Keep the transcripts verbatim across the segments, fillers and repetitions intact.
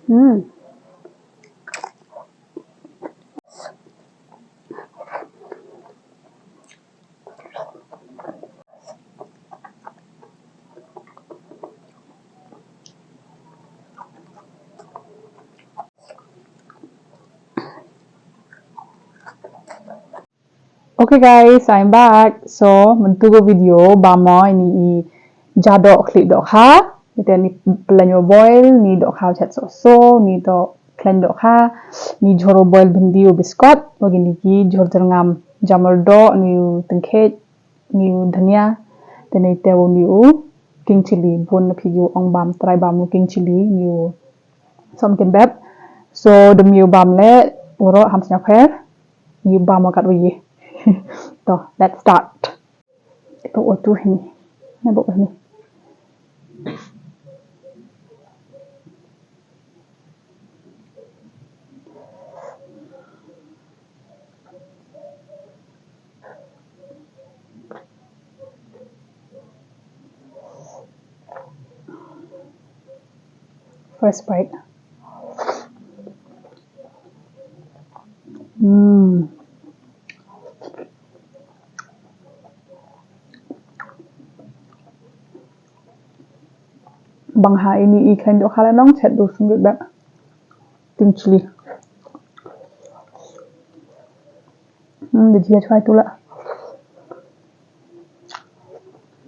Hmm. Okay guys, I'm back. So, mynta ka video ba mo ini i ja doh khlieh dohkha. Ite ni plan yo boil, ni dohkha chet so so, ni doh khlaiñ dohkha, ni jhur boil bhindi u biskot, wa kini ki jhur jyrngam jamur doh, ni u tyngkhet, ni u dhania, te ni te u ni u king chili, bun na phi u ong bam, trai bam u king chili, ni u som kin bep. So, dum yu bam le, uro ham snya pher, yu bam wa kat wi. To, let's start. Ito o tu hini. Na bo hini. First bite. Hmm. Bang ha ini i khlaiñ dohkha la nong chet du sngewbha. King chili. Hmm, da jia chwai tu la.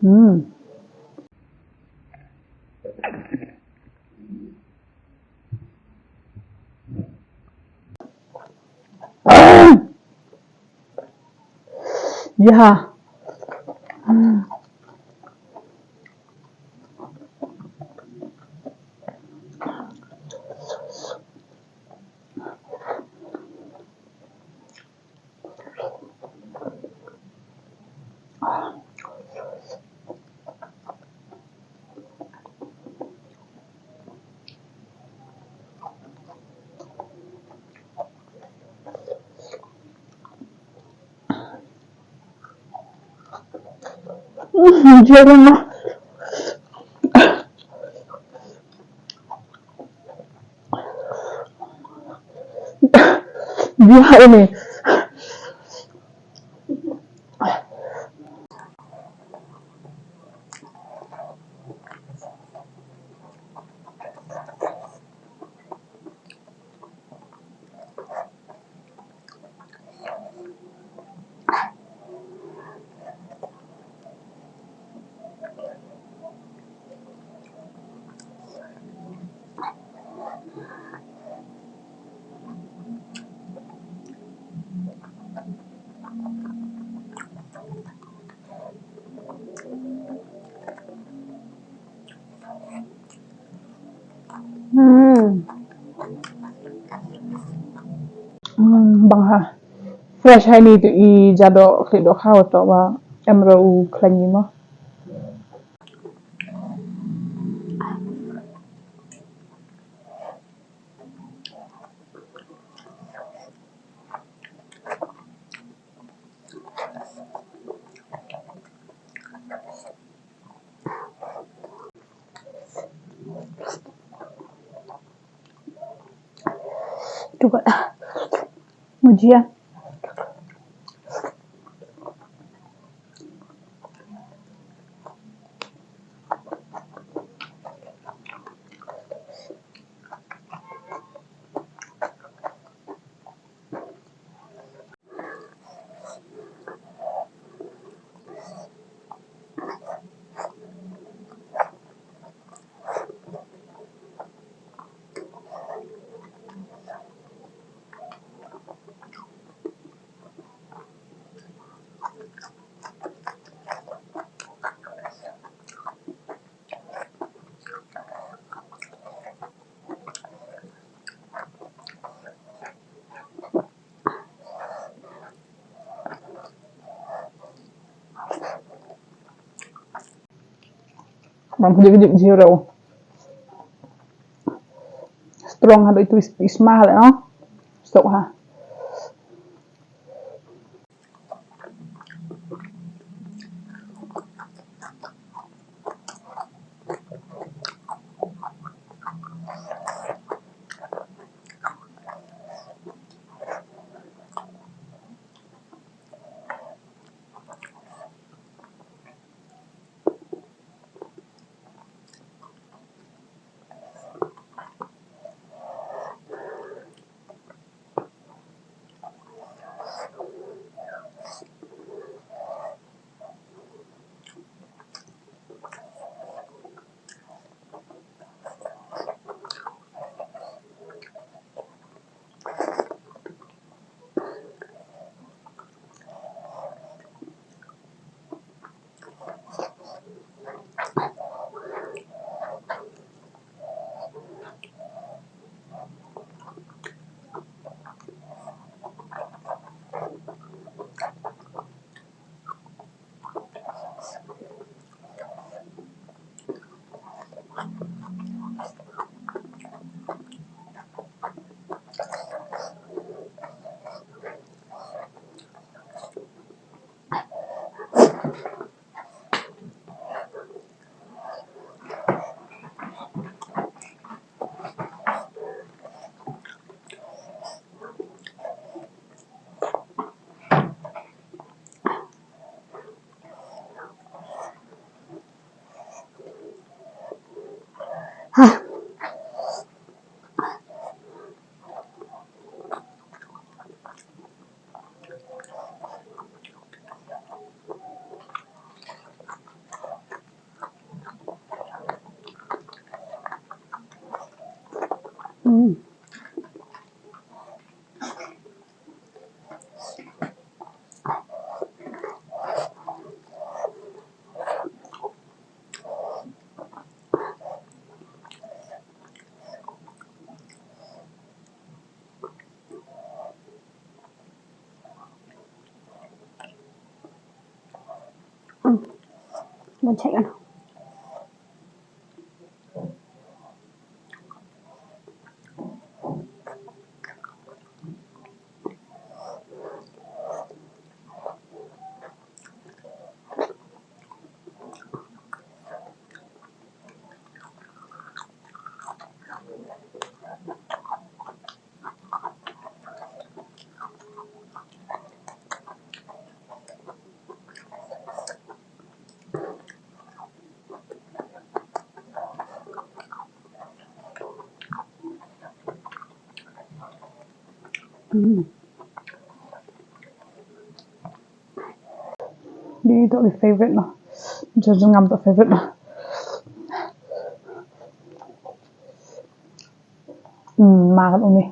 Hmm. Ya. Hmm. Jeruk mah. Dia ini. Hmm. Hmm, bang ha. Fresh ha ini tu i ja doh khlieh dohkha to ba em ruh u khlaiñ i mo. Coba. Muji ya. Bang kujip kujip jiu rau. Strong ha doi tu is-, isma ha le no. Stok ha. Mm. Mm. Ban check ano. Hmm. Di to ki favorite no. Jajang ngam to favorite no. Hmm, makan uni.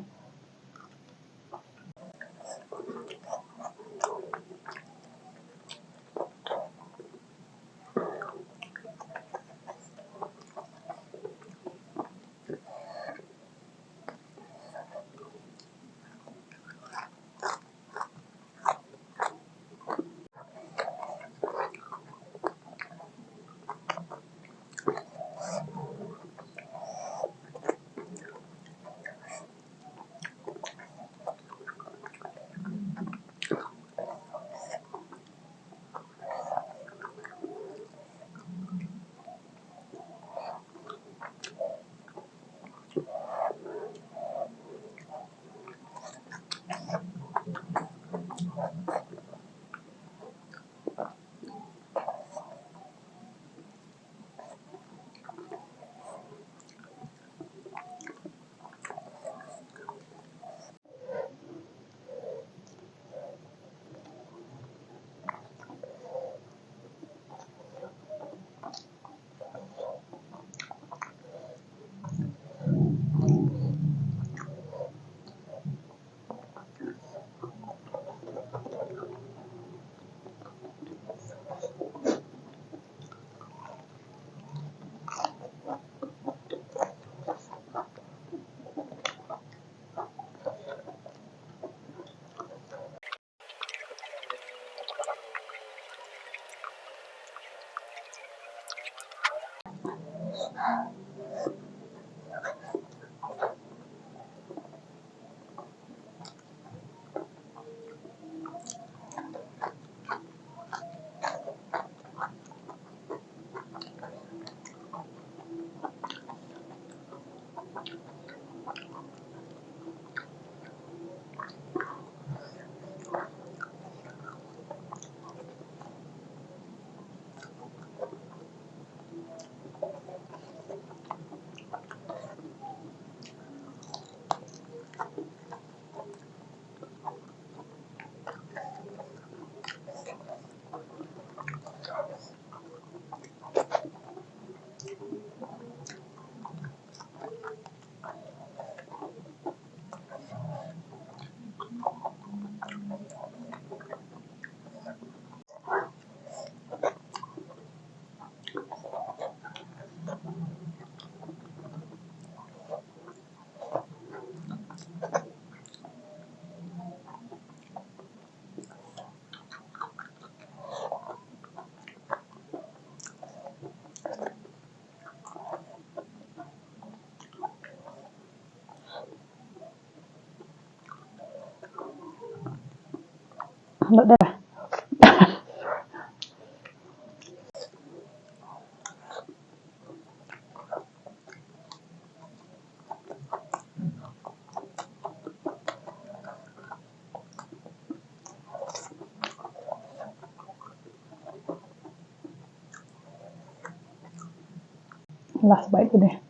Last bite today.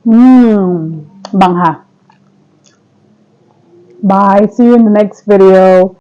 Hmm, bang ha. Bye, see you in the next video.